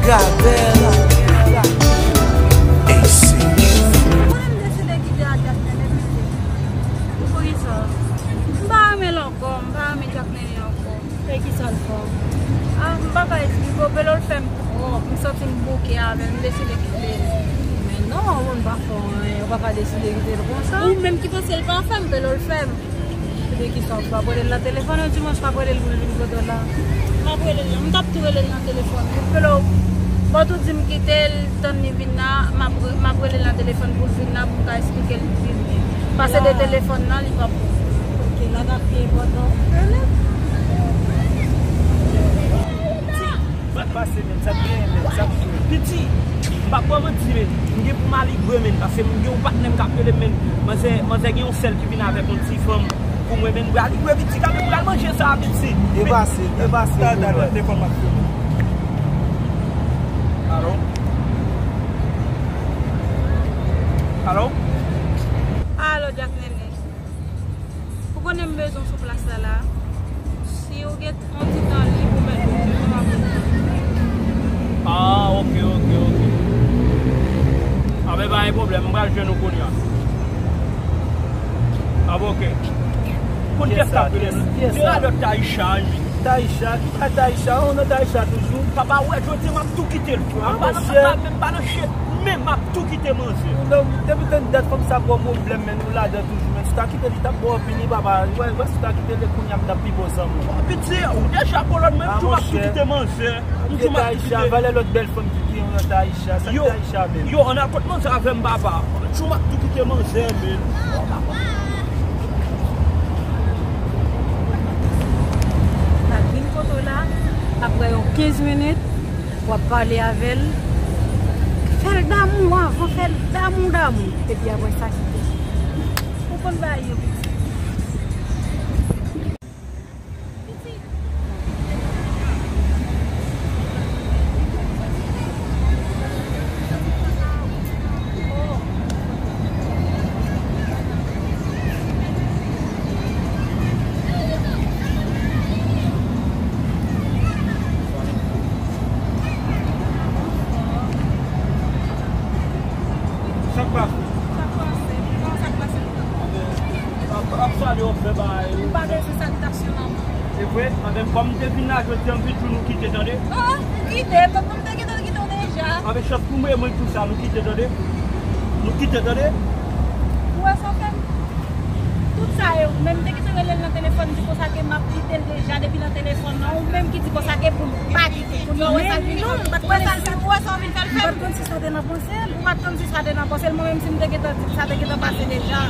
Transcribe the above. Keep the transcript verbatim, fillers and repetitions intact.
Konnen m deside kite a Jack Nene, mesye. Poukisa? M pa renmen l ankò, m pa renmen Jack Nene ankò. E kisa l fè w? Ah, m pa ka esplike w, pelo l fè m twòp, m santi m bouke avè l, m deside kite l. Men non, yon moun pa fè w anyen, ou pa ka deside kite l konsa. Ou menm ki panse l pa fè m, pelo l fè m. Ebyen kisa, w p ap rele l nan telefòn yon dimanch, w p ap rele l pou l vin kote w la? M ap rele l, m t ap tou rele l nan telefòn. Pelo, bon, tou di m kite l, tann li vin la, m ap re-, m ap rele l nan telefòn pou l vin la, pou m ka esplike l vini. Pase de telefòn nan, li p ap bon. Ok, la t ap pi enpòtan. Rele. Sa k pase, menm? Sa k genyen, menm? Sa k fè? Piti, m p ap ba w manti, men. M gen pou m aligre, menm, paske m gen yon patnè m k ap rele m, menm. Manzè, manzè gen yon sèl ki vin avèk yon ti fanm pou mwen, menm. M aligre, piti, gade pou l al manje sa, piti. Depase, depase. Talè, talè, telefòn m ap sone. Alo? Alo? Alo, Jack Nene. Ou konnen m bezwen w sou plas la la. Si w gen yon ti tan lib, ou mèt vin jwenn mwen, m ap reponn. Ah, ok, ok, ok. Ah, ben, pa gen pwoblèm, m pral jwenn ou kounye a. Ah, bon, ok. Konn kiyès k ap rele nou? Kiyès sa? Se radòt Taïcha, wi. Taïcha? Ki pa Taïcha? Ou nan Taïcha toujou? Papa, ou wè, jodi a m ap tou kite l. Ah, m pa nan, monchè. M pa nan, menm pa nan chet, men m ap tou kite manzè. Ou nan, depi tann dat fanm sa ba w pwoblèm, men ou ladan toujou, men si w ta kite l, li t ap ba w pini, papa. Wè, wè, si w ta kite l, kounye a m t ap pi bon zanmi w. Piti, ou deja kolòn, men m tou m ap tou kite manzè. M tou m ap tou kite. Valè lòt bèl fanm ki gen yon Taïcha, sa k Taïcha menm? Yo, ann al kot manzè avè m, papa. M tou m ap tou kite manzè, men. L ap vin kote w la, apre yon kenz minit, w ap pale avè l. Fè l damou avan, fè l damou, damou. Epi apre sa, kite l. Ou konn bagay yo, piti. Sa k pase? Sa k pase? Kòman sa k pase? Ap, ap salye w, fè bagay. Ou pa bezwen salitasyon nan mwen. Se vre? Anben, kòm m te vin la jodi a, m vin di w nou kite, tande? Oh, kite? Bon, m te gentan kite w deja. Anben, chans pou mwen, mwen tou sa, nou kite, tande? Nou kite, tande? Ou wè sa w fè m? Tout sa yo, men m te gentan rele l nan telefòn, di konsa ke m ap kite l deja depi nan telefòn nan. Ou menm ki di konsa ke pou m pa kite. Kounye a, ou wè sa l vin fè? Ou wè sa l vin fè? Ou wè sa w vin fè l fè m? Ou pa t konn si sa te nan panse l? Ou pa t konn si sa te nan panse l? Mwen menm, si m te gentan di l, sa te gentan pase deja.